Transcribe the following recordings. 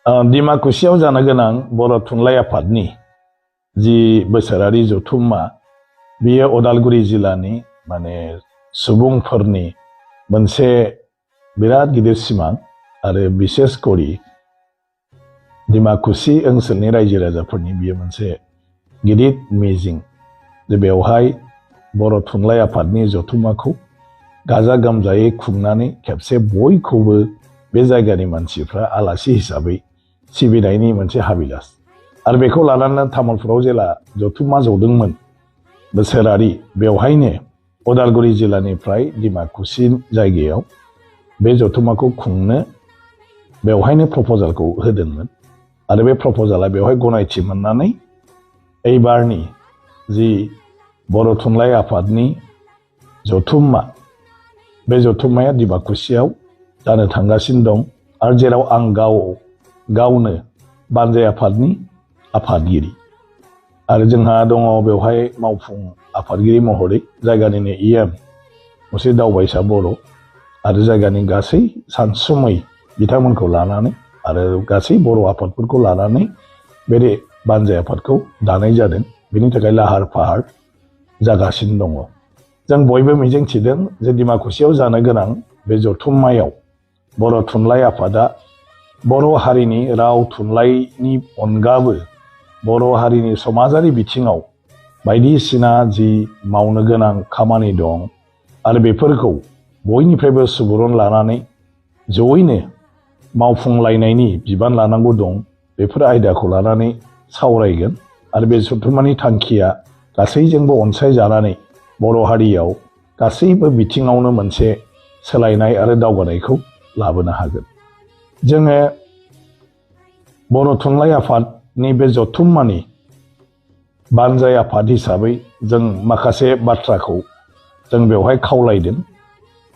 डिमाकुसियाव जानो गोनां बर' थुनलाइ आफादनि जि बोसोरारि जथुम्मा बेयो उदालगुरि जिल्लानि माने सुबुंफोरनि मोनसे बिराद गिदिर सिमां आरो बिसेस करि डिमाकुसि ओनसोलनि रायजो राजाफोरनि बियो मोनसे गिदिर मिजिं जे बेवहाय बर' थुनलाइ आफादनि जथुम्माखौ गाजा गोमजायै खुंनानै खेबसे बयखौबो बे जायगानि मानसिफ्रा आलासि हिसाबै सिबिनायनि मोनसे हाबिलास आरो बेखौ लानानै तामुलपुराव जेला जथुम्मा जदोंमोन बोसोरारि बेवहायनो उदालगुरि जिल्लानिफ्राय डिमाकुसि जायगायाव बे जथुम्माखौ खुंनो बेवहायनो प्रप'जालखौ होदोंमोन आरो बे प्रप'जाला बेवहाय गनायथि मोननानै एबारनि जि बर' थुनलाइ आफादनि जथुम्मा बे जथुम्माया डिमाकुसियाव जानो थांगासिनो दं आरो जेराव आं गावनो बानजाय आफादनि आफादगिरि आरो जोंहा दङ बेवहाय मावफुं आफादगिरि महरै जायगानिनो इएम मुसे दावबायसा बर' आरो जायगानि गासै सानसुमै बिथांमोनखौ लानानै आरो गासै बर' आफादफोरखौ लानानै बे बानजाय आफादखौ दानाय जादों। बेनि थाखाय लाहार फाहार जागासिनो दङ। जों बयबो मिजिंथिदों जे डिमाकुसियाव जानो गोनां बे जथुम्मायाव बर' थुनलाइ आफादा बर' हारिनि राव थुनलाइनि अनगाबो बर' हारिनि समाजारि बिथिङाव बायदिसिना जि मावनो गोनां खामानि दं आरो बेफोरखौ बयनिफ्रायबो सुबुरुन लानानै जयैनो मावफुंलायनायनि बिबान लानांगौ दं। बेफोर आयदाखौ लानानै सावरायगोन आरो बे जथुम्मानि थांखिया गासैजोंबो अनसायजानानै बर' हारियाव गासैबो बिथिङावनो मोनसे सोलायनाय आरो दावगानायखौ लाबोनो हागोन। जोङो बर' थुनलाइ आफादनि बे जथुम्मानि बानजाय आफाद हिसाबै जों माखासे बाथ्राखौ जों बेवहाय खावलायदों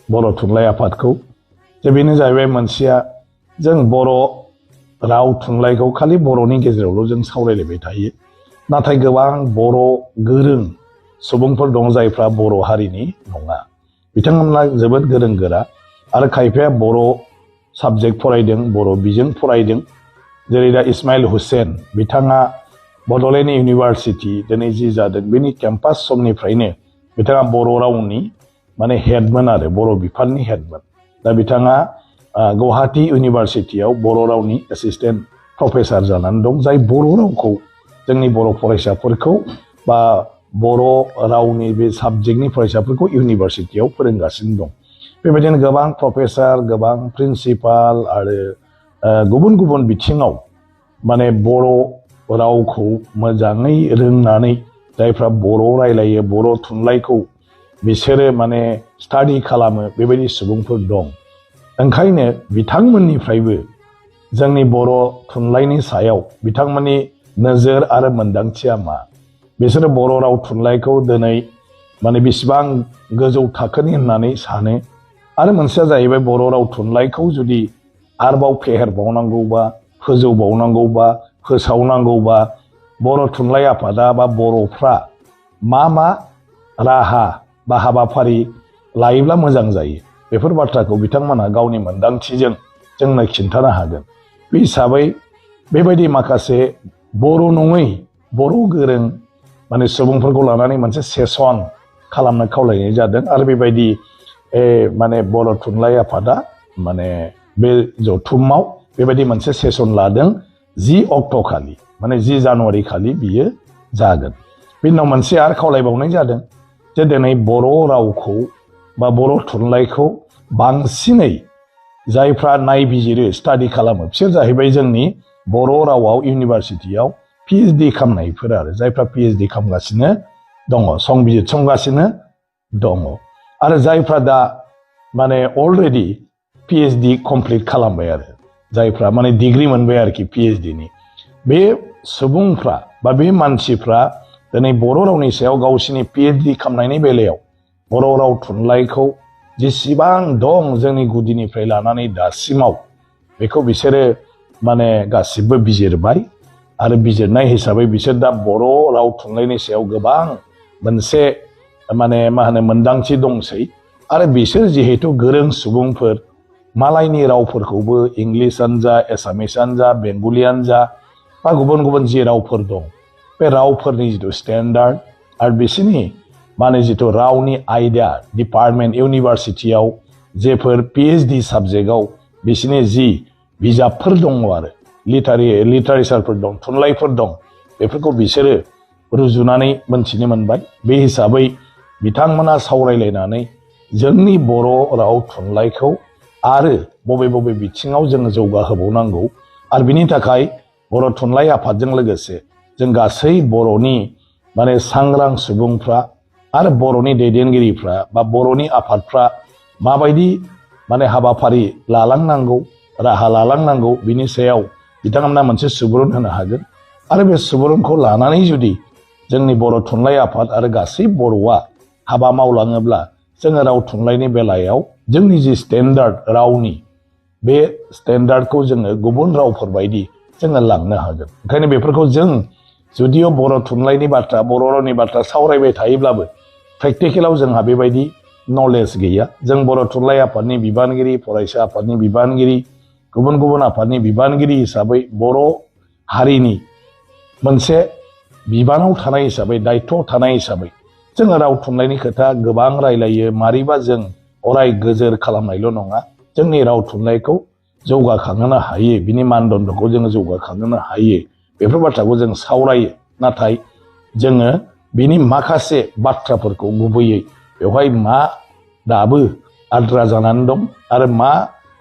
बर' थुनलाइ आफादखौ जे बेनो जाहैबाय मोनसेया जों बर' राव थुनलाइखौ खालि बर'नि गेजेरावल' जों सावरायलायबाय थायो, नाथाय गोबां बर' गोरों सुबुंफोर दं जायफ्रा बर' हारिनि नङा। बिथांमोना जोबोद गोरों गोरा आरो खायफाया बर' साबजेक्ट फरायदों, बर' बिजों फरायदों। जेरै दा इस्माइल हुसेन बिथाङा बड'लेण्ड इउनिभारसिटि दिनै जि जादों बेनि केम्पास समनिफ्रायनो बिथाङा बर' रावनि माने हेडमोन आरो बर' बिफाननि हेडमोन। दा बिथाङा गुवाहाटी इउनिभारसिटियाव बर' रावनि एसिस्टेन्ट प्रफेसार जानानै दं, जाय बर' रावखौ जोंनि बर' फरायसाफोरखौ बा बर' रावनि बे साबजेक्टनि फरायसाफोरखौ इउनिभारसिटियाव फोरोंगासिनो दं। बेबायदिनो गोबां प्रफेसार, गोबां प्रिन्सिपाल आरो गुबुन गुबुन बिथिङाव माने बर' रावखौ मोजाङै रोंनानै जायफ्रा बर' रायलायो, बर' थुनलाइखौ बिसोरो माने स्टाडि खालामो, बेबायदि सुबुंफोर दं। ओंखायनो बिथांमोननिफ्रायबो जोंनि बर' थुनलाइनि सायाव बिथांमोननि नोजोर आरो मोनदांथिया मा, बिसोरो बर' राव थुनलाइखौ दिनै माने बेसेबां गोजौ थाखोनि होननानै सानो आरो मोनसेया जाहैबाय बर' राव थुनलाइखौ जुदि आरोबाव फेहेरबावनांगौबा, फोजौबावनांगौबा, फोसावनांगौबा बर' थुनलाइ आफादा बा बर'फ्रा मा राहा बा हाबाफारि लायोब्ला मोजां जायो, बेफोर बाथ्राखौ बिथांमोनहा गावनि मोनदांथिजों जोंनो खिन्थानो हागोन। बे हिसाबै बेबायदि माखासे बर' नङै, बर' गोरों माने सुबुंफोरखौ लानानै मोनसे सेसन खालामनो खावलायनाय जादों आरो बेबायदि माने बर' थुनलाइ आफादा माने बे जथुम्माव बेबायदि मोनसे सेसन लादों 10 अक्ट' खालि, माने 10 जानुवारि खालि बियो जागोन। बेनि उनाव मोनसे आरो खावलायबावनाय जादों जे दिनै बर' रावखौ बा बर' थुनलाइखौ बांसिनै जायफ्रा नायबिजिरो, स्टाडि खालामो, बिसोर जाहैबाय जोंनि बर' रावाव इउनिभारसिटियाव पिएइचडि खालामनायफोर आरो जायफ्रा पिएइचडि खालामगासिनो दङ, संबिजित संगासिनो दङ आरो जायफ्रा दा माने अलरेडि पिएइचडि कमप्लिट खालामबाय आरो जायफ्रा माने डिग्रि मोनबाय आरोखि पिएइचडिनि। बे सुबुंफ्रा बा बे मानसिफ्रा दिनै बर' रावनि सायाव गावसिनि पिएइचडि खालामनायनि बेलायाव बर' राव थुनलाइखौ जेसेबां दं जोंनि गुदिनिफ्राय लानानै दासिमाव बेखौ बिसोरो माने गासिबो बिजिरबाय आरो बिजिरनाय हिसाबै बिसोर दा बर' राव थुनलाइनि सायाव गोबां मोनसे माने मोनदांथि दंसै आरो बिसोर जिहेतु गोरों सुबुंफोर मालायनि रावफोरखौबो इंलिसानो जा एसामिसानो जा बेंगलियानो जा बा गुबुन गुबुन जि रावफोर दं बे रावफोरनि जिथु स्टेन्डार्ड आरो बिसोरनि माने जिथु रावनि आयदा डिपार्टमेन्ट इउनिभार्सिटियाव जेफोर पिएइचडि साबजेक्टआव बिसोरनि जि बिजाबफोर दङ आरो लिटारेचारफोर दं थुनलाइफोर दं बेफोरखौ बिसोरो रुजुनानै मोनथिनो मोनबाय बे हिसाबै बिथांमोना सावरायलायनानै जोंनि बर' राव थुनलाइखौ आरो बबे बबे बिथिङाव जोङो जौगाहोबावनांगौ आरो बिनि थाखाय बर' थुनलाइ आफादजों लोगोसे जों गासै बर'नि माने सांग्रां सुबुंफ्रा आरो बर'नि दैदेनगिरिफ्रा बा बर'नि आफादफ्रा माबायदि माने हाबाफारि लालांनांगौ राहा लालांनांगौ बिनि सायाव बिथांमोना मोनसे सुबुरुन होनो हागोन आरो बे सुबुरुनखौ लानानै जुदि जोंनि बर' थुनलाइ आफाद आरो गासै बर'आ हाबा मावलाङोब्ला जोङो राव थुनलाइनि बेलायाव जोंनि जि स्टेन्डार्ड रावनि बे स्टेन्डार्डखौ जोङो गुबुन रावफोर बायदि जोङो लांनो हागोन। ओंखायनो बेफोरखौ जों जुदिअ बर' थुनलाइनि बाथ्रा बर' रावनि बाथ्रा सावरायबाय थायोब्लाबो प्रेक्टिकेलाव जोंहा बेबायदि नलेज गैया। जों बर' थुनलाइ आफादनि बिबानगिरि फरायसा आफादनि बिबानगिरि गुबुन गुबुन आफादनि बिबानगिरि हिसाबै बर' हारिनि मोनसे बिबानाव थानाय हिसाबै दायथ'आव थानाय हिसाबै जोङो राव थुनलाइनि खोथा गोबां रायलायो मारैबा जों अराय गोजोर खालामनायल' नङा जोंनि राव थुनलाइखौ जौगाखांहोनो हायो बिनि मानदण्डखौ जोङो जौगाखांहोनो हायो बेफोर बाथ्राखौ जों सावरायो नाथाय जोङो बिनि माखासे बाथ्राफोरखौ गुबैयै बेवहाय मा दाबो आद्रा जानानै दं आरो मा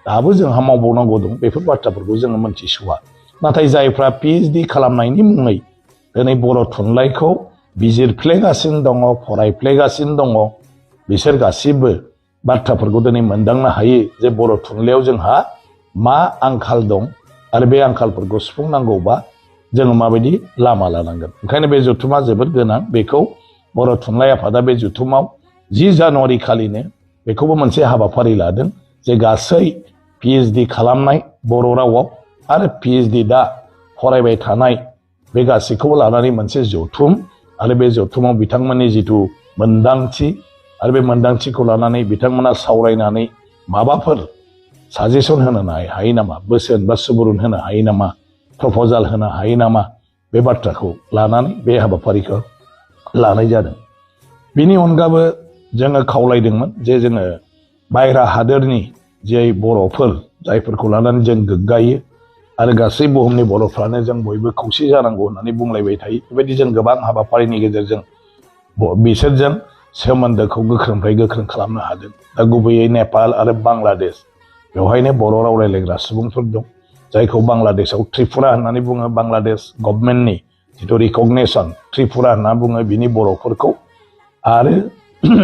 दाबो जोंहा मावबावनांगौ दं बेफोर बाथ्राफोरखौ जोङो मोनथिस'वा। नाथाय जायफ्रा पिएइचडि खालामनायनि मुङै दिनै बर' थुनलाइखौ बिजिरफ्लेगासिनो दङ फरायफ्लेगासिनो दङ बिसोर गासिबो बाथ्राफोरखौ दिनै मोनदांनो हायो जे बर' थुनलाइयाव जोंहा मा आंखाल दं आरो बे आंखालफोरखौ सुफुंनांगौबा जोङो माबायदि लामा लानांगोन। ओंखायनो बे जथुमा जोबोद गोनां बेखौ बर' थुनलाइ आफादा बे जथुमाव 10 जानुवारि खालिनो बेखौबो मोनसे हाबाफारि लादों जे गासै पिएइचडि खालामनाय बर' रावाव आरो पिएइचडि दा फरायबाय थानाय बे गासैखौबो लानानै मोनसे जथुम आरो बे जथुमाव बिथांमोननि जिथु मोनदांथि आरो बे मोनदांथिखौ लानानै बिथांमोना सावरायनानै माबाफोर साजेसन होनो हायो नामा बोसोन बा सुबुरुन होनो हायो नामा प्रप'जाल होनो हायो नामा बे बाथ्राखौ लानानै बे हाबाफारिखौ लानाय जादों। बिनि अनगाबो जोङो खावलायदोंमोन जे जोङो बायह्रा हादोरनि जे बर'फोर जायफोरखौ लानानै जों गोग्गायो आरो गासै बुहुमनि बर'फ्रानो जों बयबो खौसे जानांगौ होननानै बुंलायबाय थायो बेबायदि जों गोबां हाबाफारिनि गेजेरजों बिसोरजों सोमोन्दोखौ गोख्रोंनिफ्राय गोख्रों खालामनो हादों। दा गुबैयै नेपाल आरो बांलादेश बेवहायनो बर' राव रायलायग्रा सुबुंफोर दं जायखौ बांलादेशआव त्रिपुरा होननानै बुङो बांलादेश गभर्नमेन्टनि जिथु रिकगनेसन त्रिपुरा होनना बुङो बिनि बर'फोरखौ आरो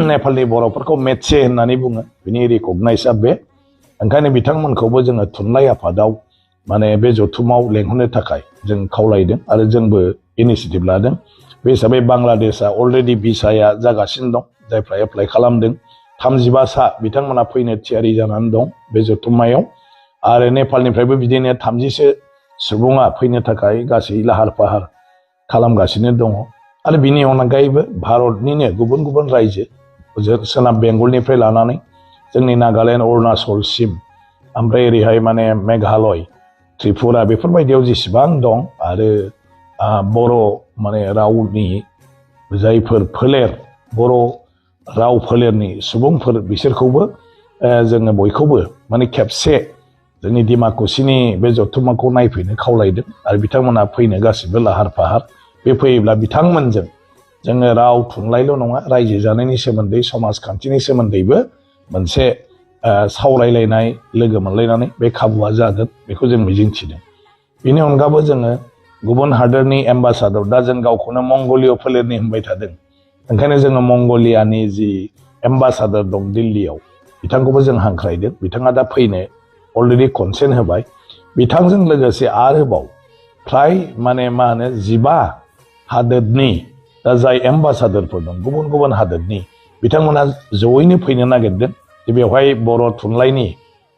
नेपालनि बर'फोरखौ मेचे होननानै बुङो बिनि रिकगनाइजआ बे ओंखायनो बिथांमोनखौबो जोङो थुनलाइ आफादाव माने बे जथुमाव लेंहरनो थाखाय जों खावलायदों आरो जोंबो इनिसियेटिभ लादों। बे हिसाबै बांलादेशआ अलरेडि भिसाया जागासिनो दं जायफ्रा एप्लाइ खालामदों 35 सा बिथांमोना फैनो थियारि जानानै दं बे जथुम्मायाव आरो नेपालनिफ्रायबो बिदिनो 30सो सुबुङा फैनो थाखाय गासै लाहार फाहार खालामगासिनो दङ आरो बिनि अनगायैबो भारतनिनो गुबुन गुबुन रायजो सोनाब बेंगलनिफ्राय लानानै जोंनि नागालेण्ड अरुणाचलसिम ओमफ्राय ओरैहाय माने मेघालय त्रिपुरा बेफोरबायदियाव जेसेबां दं आरो बर' माने रावनि जायफोर फोलेर बर' राव फोलेरनि सुबुंफोर बिसोरखौबो जोङो बयखौबो माने खेबसे जोंनि डिमाकुसिनि बे जथुम्माखौ नायफैनो खावलायदों आरो बिथांमोना फैनो गासिबो लाहार फाहार बे फैयोब्ला बिथांमोनजों जोङो राव थुनलाइल' नङा रायजो जानायनि सोमोन्दै समाजखान्थिनि सोमोन्दैबो मोनसे सावरायलायनाय लोगो मोनलायनानै बे खाबुआ जागोन बेखौ जों मिजिंथिदों। बेनि अनगाबो जोङो गुबुन हादोरनि एम्बासाडर दा जों गावखौनो मंगलिय फोलेरनि होनबाय थादों ओंखायनो जोङो मंगलियानि जि एम्बासाडर दं दिल्लीयाव बिथांखौबो जों हांख्रायदों बिथाङा दा फैनो अलरेडि कनसेन्ट होबाय बिथांजों लोगोसे आरोबाव फ्राय माने 15 हादोरनि दा जाय एम्बासाडरफोर दं गुबुन गुबुन हादोरनि बिथांमोना जयैनो फैनो नागिरदों बेवहाय बर' थुनलाइनि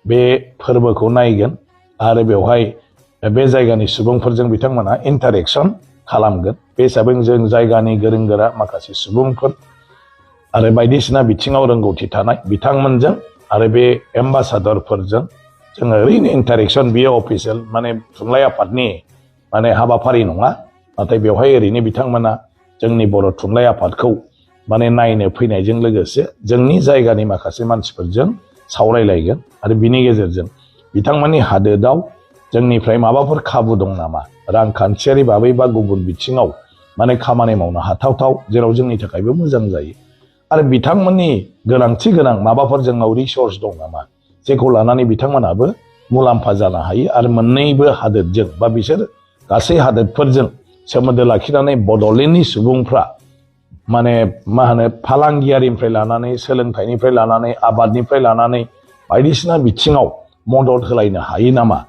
बे फोरबोखौ नायगोन आरो बेवहाय बे जायगानि सुबुंफोरजों बिथांमोना इन्टारेक्सन खालामगोन बे हिसाबै जों जायगानि गोरों गोरा माखासे सुबुंफोर आरो बायदिसिना बिथिङाव रोंगौथि थानाय बिथांमोनजों आरो बे एम्बासाडरफोरजों जोङो ओरैनो इन्टारेक्सन बियो अफिसियेल माने थुनलाइ आफादनि माने हाबाफारि नङा, नाथाय बेवहाय ओरैनो बिथांमोना जोंनि बर' थुनलाइ आफादखौ माने नायनो फैनायजों लोगोसे जोंनि जायगानि माखासे मानसिफोरजों सावरायलायगोन आरो बिनि गेजेरजों बिथांमोननि हादोराव जोंनिफ्राय माबाफोर खाबु दं नामा रांखान्थियारि बाबै बा गुबुन बिथिङाव माने खामानि मावनो हाथावथाव जेराव जोंनि थाखायबो मोजां जायो आरो बिथांमोननि गोनांथि गोनां माबाफोर जोंनाव रिसर्स दं नामा जेखौ लानानै बिथांमोनाबो मुलाम्फा जानो हायो आरो मोननैबो हादोरजों बा बिसोर गासै हादोरफोरजों सोमोन्दो लाखिनानै बड'लेण्डनि सुबुंफ्रा माने मा होनो फालांगियारिनिफ्राय लानानै सोलोंथाइनिफ्राय लानानै आबादनिफ्राय लानानै बायदिसिना बिथिङाव मदद होलायनो हायो नामा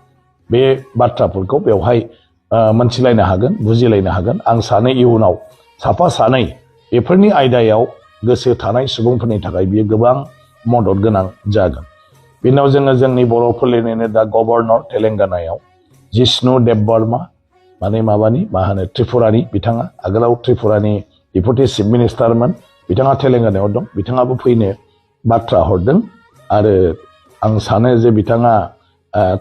बे बाथ्राफोरखौ बेवहाय मोनथिलायनो हागोन बुजिलायनो हागोन। आं सानो इयुनाव साफा सानै बेफोरनि आयदायाव गोसो थानाय सुबुंफोरनि थाखाय बियो गोबां मदद गोनां जागोन। बेनाव जोङो जोंनि बर' फोलेरनिनो दा गभर्नर तेलेंगानायाव जिष्णु देबबर्मा माने मा होनो त्रिपुरानि बिथाङा आगोलाव त्रिपुरानि डेपुटि चिफ मिनिस्टारमोन बिथाङा तेलेंगानायाव दं बिथाङाबो फैनो बाथ्रा हरदों आरो आं सानो जे बिथाङा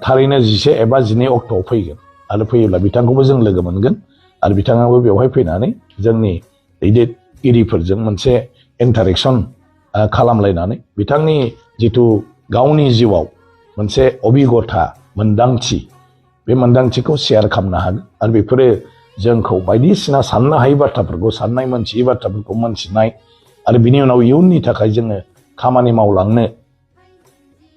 थारैनो 11 एबा 12 अक्ट'आव फैगोन आरो फैयोब्ला बिथांखौबो जों लोगो मोनगोन आरो बिथाङाबो बेवहाय फैनानै जोंनि दैदेनगिरिफोरजों मोनसे इन्टारेक्सन खालामलायनानै बिथांनि जिथु गावनि जिउआव मोनसे अभिगथा मोन्दांथि बे मोन्दांथिखौ शेयार खालामनो हागोन आरो बेफोरो जोंखौ बायदिसिना साननो हायै बाथ्राफोरखौ साननाय मोनथियै बाथ्राफोरखौ मोनथिनाय आरो बिनि उनाव इयुननि थाखाय जोङो खामानि मावलांनो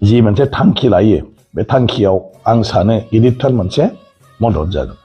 जि मोनसे थांखि लायो बे थांखियाव आं सानो गिदिरथार मोनसे मदद जागोन।